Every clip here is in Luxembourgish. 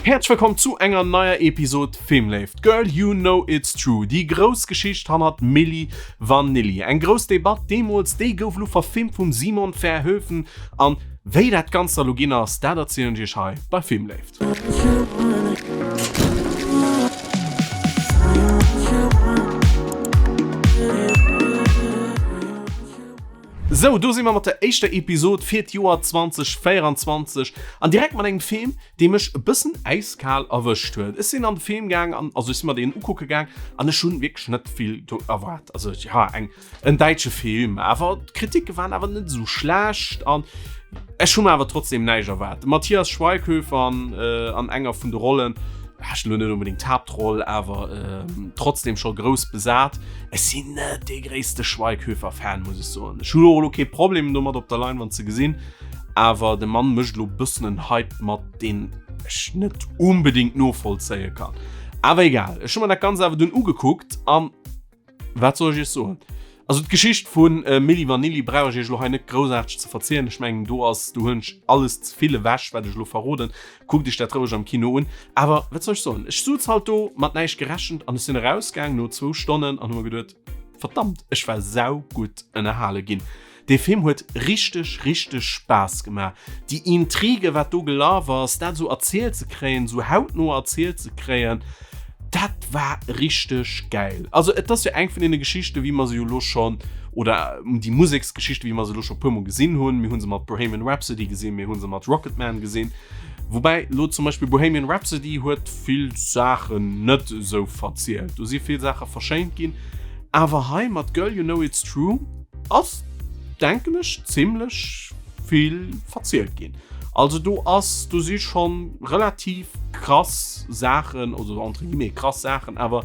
Häerzlech wëllkomm zu enger neier Episod Filmléift. Girl you know it's true, déi grouss Geschicht hannert Milli Vanilli. Eng grouss Debatt deemools, déi gouf elo verfilmt vum Simon Verhoeven. An wéi dat Ganzt da lo ginn ass, dat erzielen ech iech hei bei Filmléift. Sou, do si mer mat der éischter Episod fir d'Joer 2024 an direkt mat engem Film, dee mech e bëssen äiskal erwëscht huet. Ech sinn an de Film gaang an, also ech si mer deen ukucke gaang an ech hunn wierklech net vill do erwaart. Also ja, eng, en däitsche Film, awer d'Kritike waren awer net esou schlecht an ech hu mer awer trotzdem näischt erwaart. De Matthias Schweighöfer an, an enger vun de Rollen, Ech lo net unbedingt d'Haaptroll, awer trotzdem scho grouss besat. Ech sinn net dee gréisste Schweighöfer-Fan, muss ech soen. Ech hunn och elo kee Problem domat op der Leinwand ze gesinn, awer de Mann mécht elo bëssen en Hype mat, deen ech net unbedingt novollzéie kann. Awer egal, ech hu mer dat Ganzt awer dunn ugekuckt an Wat soll ech iech soen? Also d'Geschicht vu Milli Vanilli brauch ech iech elo hei net groussaarteg ze verzielen. Ech mengen do ass, do hunn ech alles ze vill ewech wat ech elo verroden. Kuckt iech dat roueg am Kino un. Awer wat soll ech soen? Ech suz halt do mat näischt gerechent an ech sinn erausgaang no zwou Stonnen an hu mer geduet, verdammt, ech war saugutt ënnerhale ginn. Dee Film huet richteg richteg Spaass gemaach. Déi Intrige wat do gelaf ass, dat esou erzielt ze kréien, esou hautno erzielt ze kréien, dat war richteg gäil. Also et ass jo eng vun deene Geschichten, wéi mer se jo elo schonn, oder déi Museksgeschichte wéi mer se elo scho puer mol gesinn hunn. Mir hu se mat Bohemian Rhapsody gesinn, mir hu se mat Rocketman gesinn. Woubäi elo zum Beispill Bohemian Rhapsody huet vill Saachen net esou verzielt, do si vill Saache verschéint ginn. Awer hei mat Girl You Know It's True, Ass, denken ech, zimlech vill verzielt ginn. Also do ass, do si schonn relativ krass Saachen, also entre guillemets krass Saachen, awer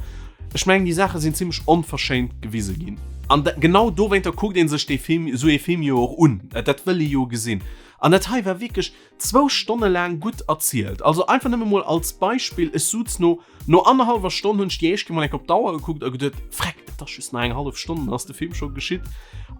ech mengen déi Saache sinn zimlech onverschéint gewise ginn. An genau dowéinter kuckt ee sech dee Film, esou ee Film jo och un, dat wëll ee jo gesinn. An dat hei war wierklech zwou Stonne laang gutt erzielt. Also einfach nëmme mol als Beispill, ech suz no no annerhallwer Stonn hunn ech déi éischt Kéier mol enk op d'Auer gekuckt a geduet, Freck, et ass just nach eng hallef Stonn, dann ass de Film scho geschitt.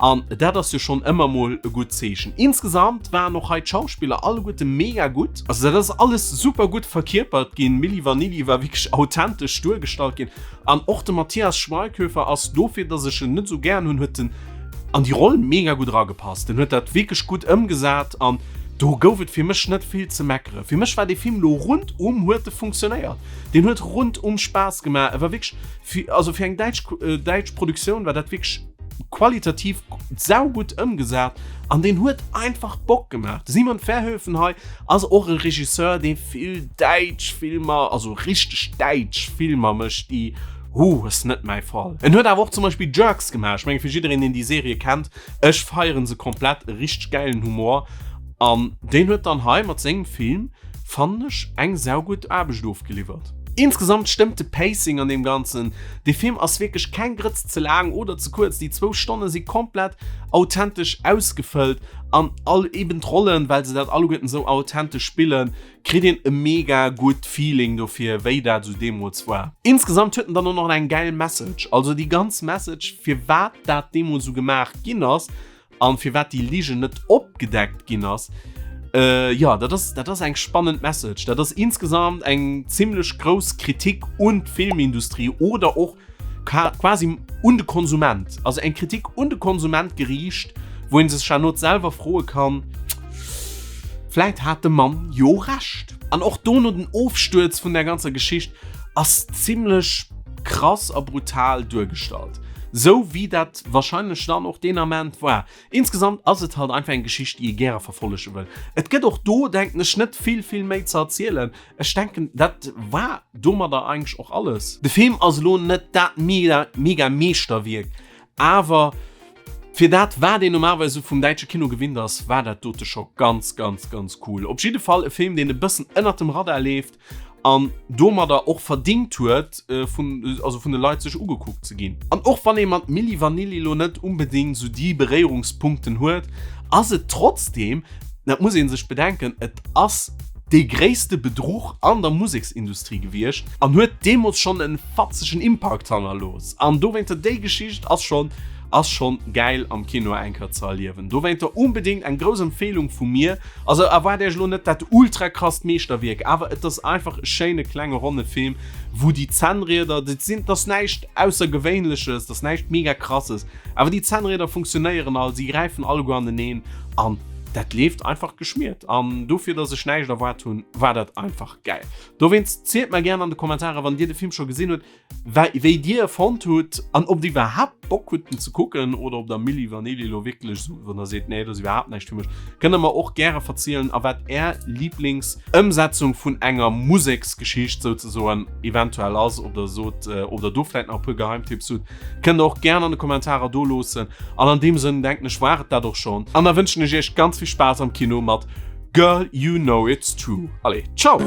An dat ass jo schonn ëmmer mol e gutt Zeechen. Insgesamt waren och hei d'Schauspiller alleguerte mega gutt. Also dat ass alles super gutt verkierpert ginn. Milli Vanilli war wierklech authentesch duergestallt ginn. An och de Matthias Schweighöfer ass dofir, dass ech en net esou gären hunn, huet en an déi Roll mega gutt eragepasst. En huet dat wierklech gutt ëmgesat an do gouf et fir mech net vill ze meckeren. Fir mech war dee Film lo rundum huet e funktionéiert. Deen huet rundum Spaass gemaach. E war wierklech fir, also fir eng däitsch däitsch Produktioun war dat wierklech qualitativ saugutt ëmgesat an deen huet einfach Bock gemaach. De Simon Verhoeven hei ass och e Regisseur, dee vill däitsch Filmer, also richteg däitsch Filmer mécht, déi Huh, ass net mäi Fall. En huet awer och zum Beispill Jerks gemaach. Ech mengen fir jiddereen deen déi Serie kennt, ech feieren se komplett, e richteg gäilen Humor. An deen huet dann hei mat sengem Film, fannen ech, eng saugutt Aarbecht ofgeliwwert. Insgesamt stëmmt de Pacing an deem Ganzen. De Film ass wierklech keng Grëtz ze laang oder ze kuerz, déi zwou Stonne si komplett authentesch ausgefëllt an all eben d'Rollen, well se dat alleguerten esou authentesch spillen, kritt een e mega gutt Feeling dofir wéi dat esou deemools war. Insgesamt huet en dann och nach eng gäil Message, also déi ganz Message firwat dat deemools esou gemaach ginn ass an firwat déi Ligen net opgedeckt ginn ass, jo dat ass dat ass eng spannend Message. Dat ass insgesamt eng zimlech grouss Kritik un d'Filmindustrie oder och quasi un de Konsument, also eng Kritik un de Konsument geriicht, wou een sech herno selwer froe kann, Vläit hat de Mann jo Recht. An och dono den Ofstuerz vun der ganzer Geschicht ass zimlech krass a brutal duergestallt, sou wéi dat wahrscheinlech dann och deen Ament war. Insgesamt ass et halt einfach eng Geschicht, déi ee gäre verfollege wëll. Et gëtt och do, denken ech, net vill, vill méi ze erzielen. Ech denken dat war domadder eigentlech och alles. De Film ass elo net dat mega mega Meeschterwierk, awer fir dat wat een normalerweis esou vum däitsche Kino gewinnt ass, war dat dote scho ganz ganz ganz cool. Op jidde Fall e Film deen e bëssen ënnert dem Radar leeft an domadder och verdingt huet vun also vun de Leit sech ugekuckt ze ginn. An och wann ee mat Milli Vanilli lo net unbedingt sou déi Beréierungspunkten huet, ass et trotzdeem, dat muss ee sech bedenken, et ass dee gréisste Bedruch an der Museksindustrie gewiescht an huet deemools schonn e fatzegen Impakt hannerlooss. An dowéinter déi Geschicht ass schonn. Ass schonn gäil am Kino eng Kéier ze erliewen. Dowéinter unbedingt eng grouss Empfehlung vu mir. Also erwaart iech elo net dat ultra krasst Meeschterwierk, awer et ass einfach e schéine klenge ronne Film, wou déi Zännrieder, dat sinn, dat ass näischt aussergewéinleches, dat ass näischt mega krasses, awer déi Zännrieder funktionéieren all, si gräifen alleguer aneneen an dat leeft einfach geschmiert. An dofir, dass ech näischt erwaart hunn, war dat einfach gäil. Dowéinst zielt mer gären an de Kommentarer, wann dir de Film scho gesinn hutt, Wéi dir e fonnt hutt an ob dir iwwerhaapt Bock hutt en ze kucken oder ob der Milli Vanilli elo wierklech esou, wann der seet nee dat ass iwwerhaapt näischt fir mech, kënnt der mer och gäre verzielen a wat är Liblingsëmsetzung vun enger Museksgeschicht souzesoen eventuell ass, ob der sot, ob der do vläit nach e puer Geheimtipps hutt, kënnt der och gären an de Kommentarer do loossen. An an deem Sënn denken ech war et dat och schonn an da wënschen ech iech ganz vill Spaass am Kino mat Girl You Know It's True. Allez, ciao!